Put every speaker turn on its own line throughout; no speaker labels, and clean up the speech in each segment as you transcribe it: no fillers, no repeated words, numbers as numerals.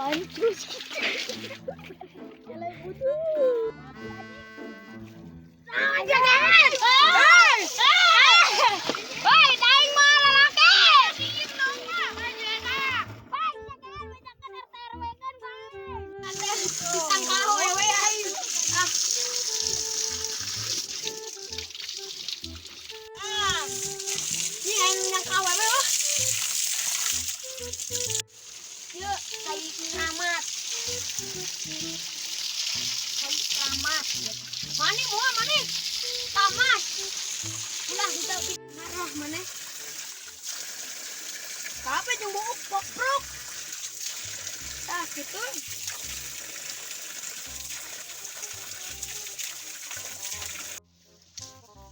Hancur gitu. Jalan butuh. Jangan. Hei, daing mah lalaki. Ditangkau wewe aing. Ah. Ah. Ini aing nangkau wewe oh. Yuk, kai keramat. Kai keramat. Mani moal mani. Tamas. Ulah henteu marah maneh. Kape jeung buuk poprok. Tah kitu.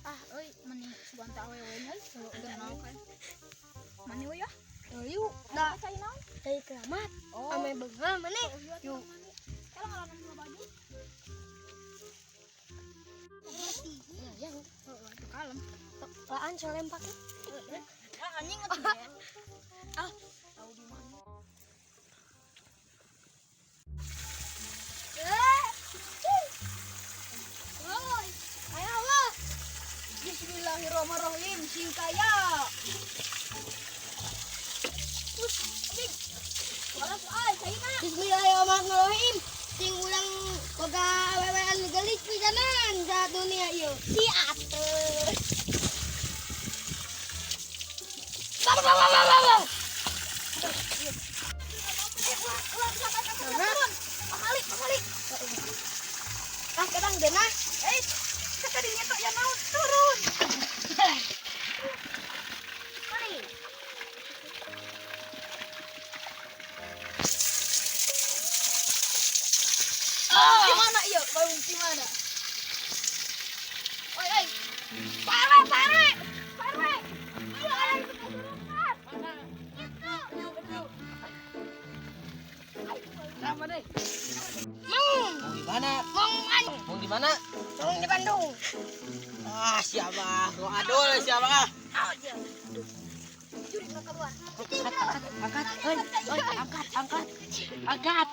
Ah, euy, meni sugan teh awewe nya euy, genau kan. Mani we ya.
Yuk,
Da cai naon?
kai keramat.
Oh.
Ame beunghar maneh.
Yuk. Kalau ngalaman dua baju.
Iya,
Heeh, kalem.
Laan solempak.
Ah, anjing atuh ya. Ah, tahu di mana.
Woi, ayo wah.
Bismillahirrahmanirrahim, sing kaya. Terus, abing. Waras ay, cai na.
Bismillahirrahmanirrahim. Sing ulang boga awewe anu geulis pisanan sa dunia ieu. Si atuh.
Turun. Pamalik, pamalik.
Ah, kadang geunah.
Eh, sakadinya tok ya naon turun.
Mari.
Ah. Gimana iya? Bangun gimana? Oi, oi. Pare, pare. Pare. Ayo, ayo ikut kesurupan. Itu.
Sama deh.
Mang,
Mau di mana?
mang an.
Mau di mana?
Mang di Bandung.
Ah, siapa? Gua adul siapa? Ah.
Juri ka keluar.
Angkat, oi, oi, angkat, angkat. Angkat.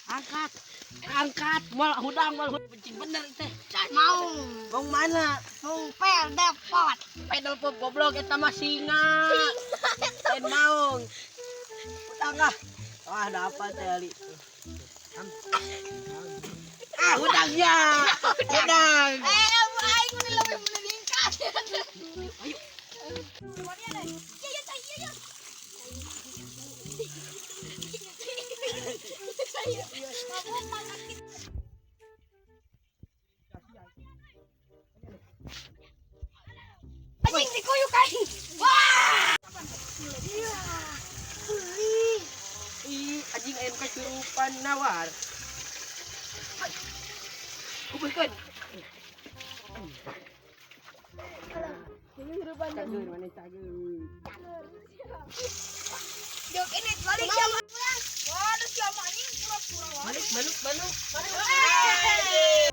Angkat. Angkat, mal hudang, mal hudang. Bencing bener teh.
Mau,
Mau mana?
mau peldepot.
Pedal pop goblok eta mah singa. Lain maung. Hudang ah. Wah, dapat teh Ali. Ah, hudangnya. Hudang.
Eh, aing mun lebih meningkat.
Ayo.
Iya, iya, iya, iya. Anjing dikuyuk aing. Wah. Iya.
Ih, anjing ayam kesurupan nawar. Kumpulkan. Cager, mana cager.
Jok ini balik ya. Waduh, siapa anjing pura-pura wae.
Baluk, baluk, baluk.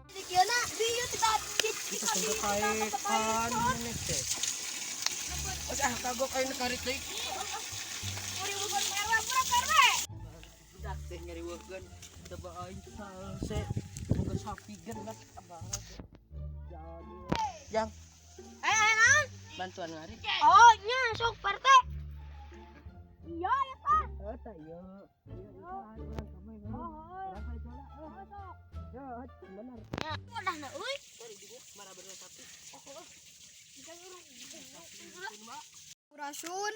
Di kieu na.
Iya, kita
Kita sampai kaekan mana teh. Ah, kagok aing karit deui.
Nguriweukeun PRW, pura PRW.
Budak teh ngariweukeun. Coba aing salse. Boga sapi geus abah. Jang,
Eh, naon?
bantuan ngarit.
Oh, nya sok Pak RT.
Iya, ya, Pak.
Eta ieu. Ieu urang kami. Urang kali bola. Ya, bener.
Udah na euy.
Marah bener sapi.
Rasun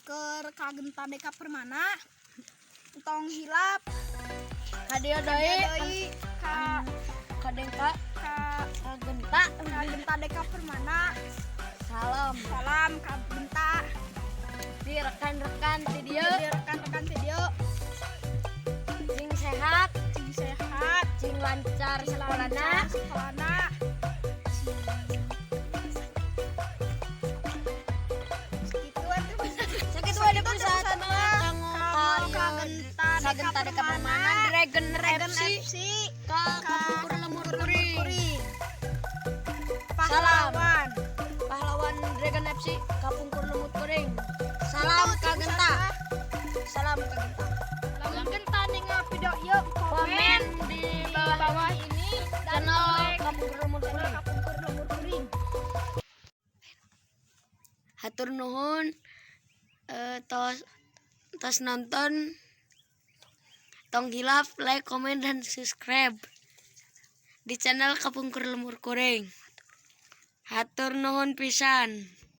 keur kagenta deka permana. Tong hilap.
Hadiah deui.
Deui ka
Kadengka
ka
kagenta.
kagenta deka permana.
Salam.
Salam kagenta.
Di rekan-rekan ti dieu.
Di rekan-rekan video
Sing sehat,
sing sehat,
sing lancar sekolahna.
Sekolahna. Segitu atuh.
Sakitu ada perusahaan
Kanggo kagenta
Kagenta deka permana Dragon
Dragon
FC
FC
ka Kapungkur Lemur Kuring.
Kuring.
Salam.
Pahlawan.
Pahlawan Dragon FC Kapungkur Lemur Kuring. Salam Kagenta. Salam Kagenta.
Salam Genta.
Hatur nuhun, tos tos nonton. Tong hilap like, komen, dan subscribe di channel Kapungkur Lembur Kuring. Hatur nuhun pisan.